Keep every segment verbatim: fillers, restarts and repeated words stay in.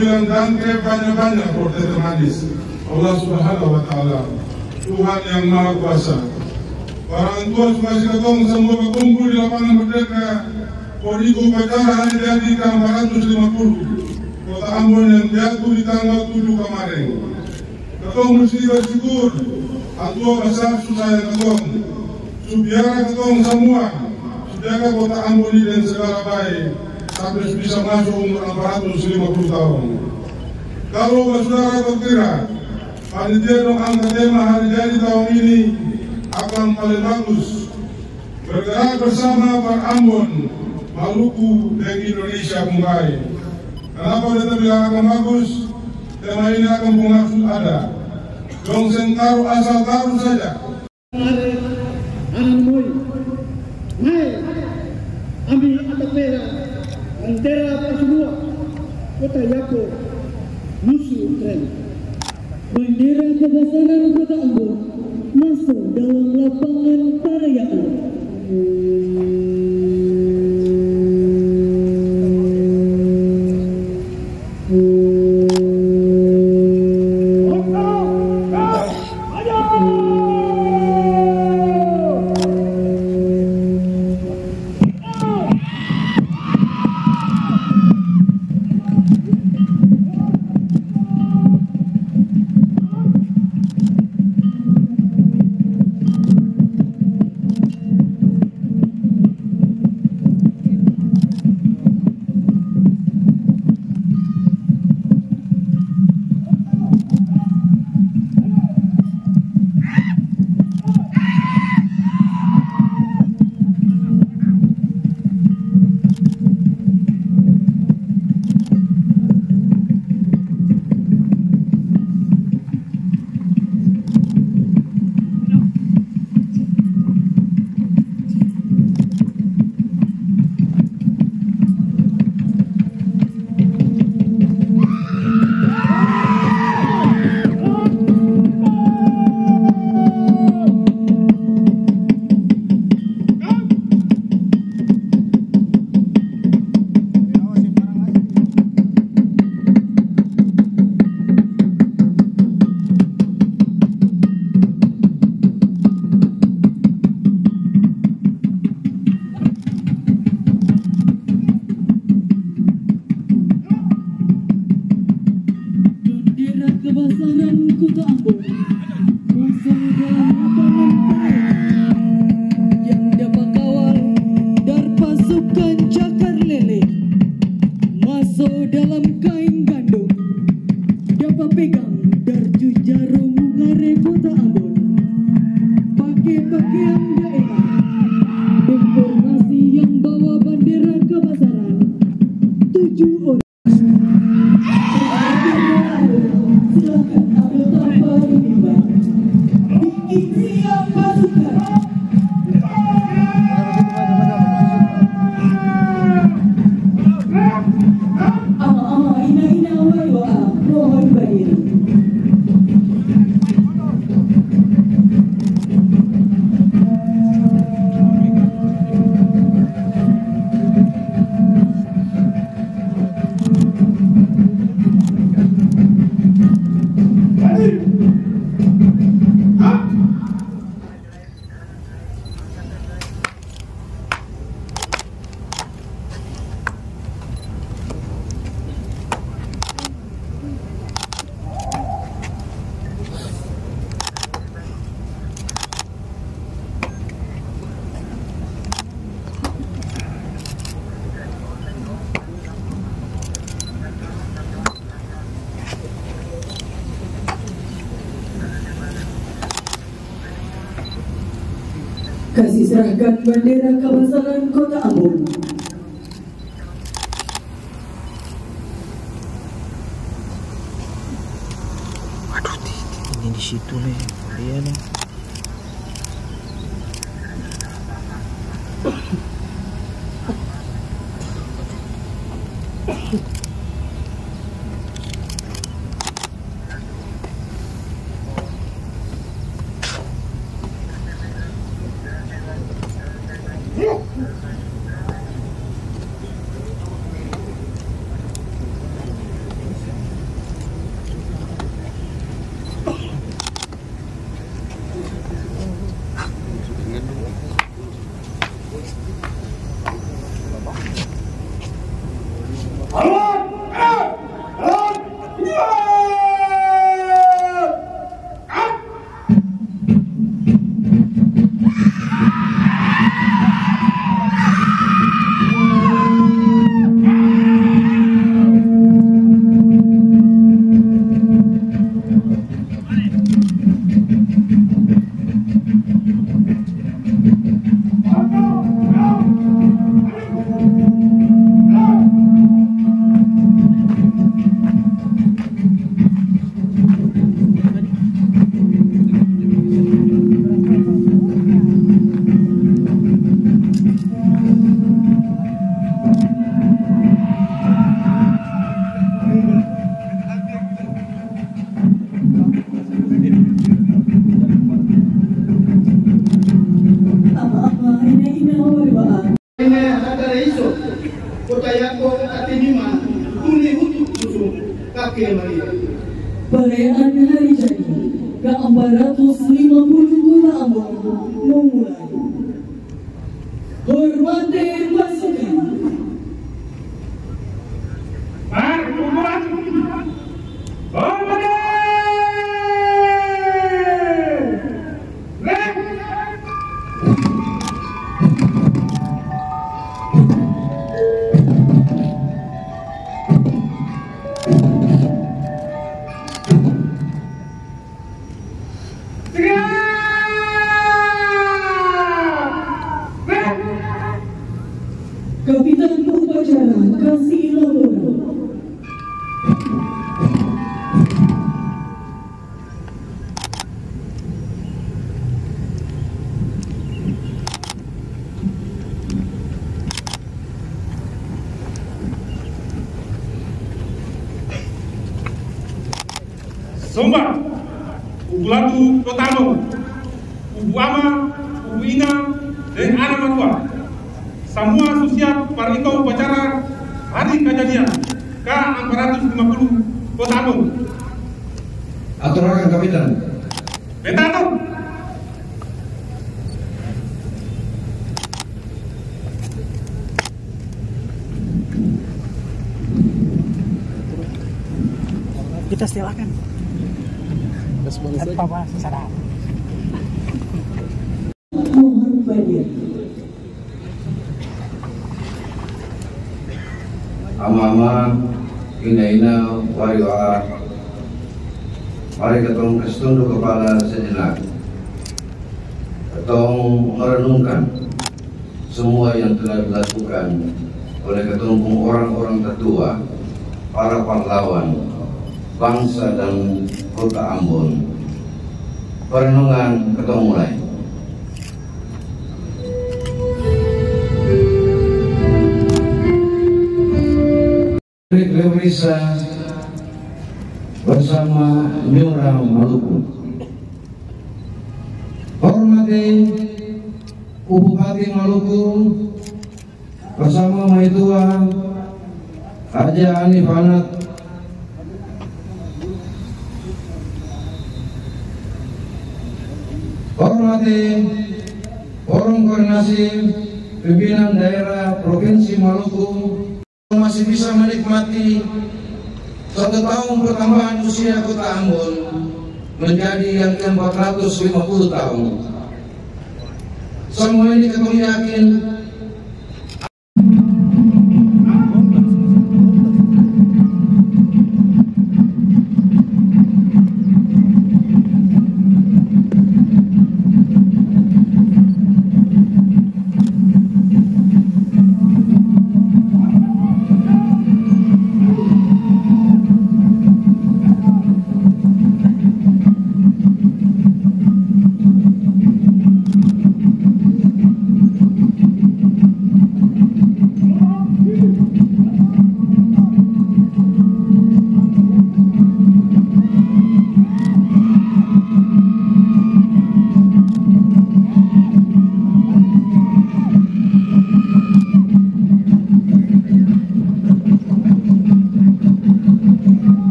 Bilang dangke banya-banya for Tete Manis. Allah Subhanahu wa Ta'ala, Tuhan yang Maha Kuasa. Barang Tuhan su kasi katong samua bakumpul di Lapangan Merdeka for iko upacara hari jadi ka ampat ratus lima puluh Kota Ambon yang jatuh di tanggal tujuh kamareng. Katong musti bersyukur, Antua Basar su sayang katong, su piara katong samua, su jaga Kota Ambon ini deng segala bae, sampe su bisa maso umur ampat ratus lima puluh taong. Kalo basudara tau kira, panitia dong angka tema hari jadi taong ini akang paleng bagus, Bergerak bersama par Ambon, Maluku, deng Indonesia pung bae. Kanapa beta bilang akang bagus? Tema ini akang pung maksud ada. Dong seng taru asal taru saja. Are, Anan Moi, Mae, Ami Atapela, Antera Pasulua, Kota Yako, Nusu Tren. Bandera kabasaran Kota Ambon maso dalam lapangan parayaan. Bendera kebasaran Kota Ambon masuk dalam lapangan parade yang dapa kawal dari pasukan cakar lele, masuk dalam kain gandong, dapa pegang dari Jujaro Mungare Kota Ambon. Pake pakeang daerah, deng formasi yang bawa bandera kabasaran, tujuh orang. Silakan ambil tanpa dibimbang. Bikin siap pasukan. Ama-ama, ina-ina, mari wa, mohon badiri. Kasi serahkan bandera kabasaran Kota Ambon. Aduh, ti-, ti-, ini di situ nih, dia nih. Perayaan hari jadi ka ampat ratus lima puluh Kota Ambon mo mulai. Hormati pasukan. Hormati. Kapitan upacara kasi laporan. Somba, Ubu Latu Kota Ambon, Ubu Ama, Ubu Ina, deng Ana Matua. Samua su siap par iko upacara hari kajadian K ampat ratus lima puluh Kota Ambon. Atur akang, Kapitan. Beta atur. Kita setel akang. Gas bonus lagi. Apa, apa, sadap. Mohon banyak. Ama-ama, ina-ina, wari-wara. Mari katong kas tunduk kapala sejenak. Katong merenungkan semua yang telah dilakukan oleh katong pung orang-orang tatua, para pahlawan bangsa dan Kota Ambon. Perenungan katong mulai. Leorisa bersama Nyura Maluku. Hormati Bupati Maluku bersama Maitua Haja Ani Fanat. Hormati Forum Koordinasi Pimpinan Daerah Provinsi Maluku. Masih bisa menikmati satu tahun pertambahan usia Kota Ambon menjadi yang keempat ratus lima puluh tahun. Semua ini katong yakin.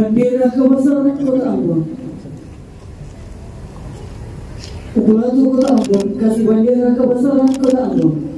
Bandera kebesaran Kota Ambon. Pukul satu Kota Ambon, kasih bandera kebesaran Kota Ambon.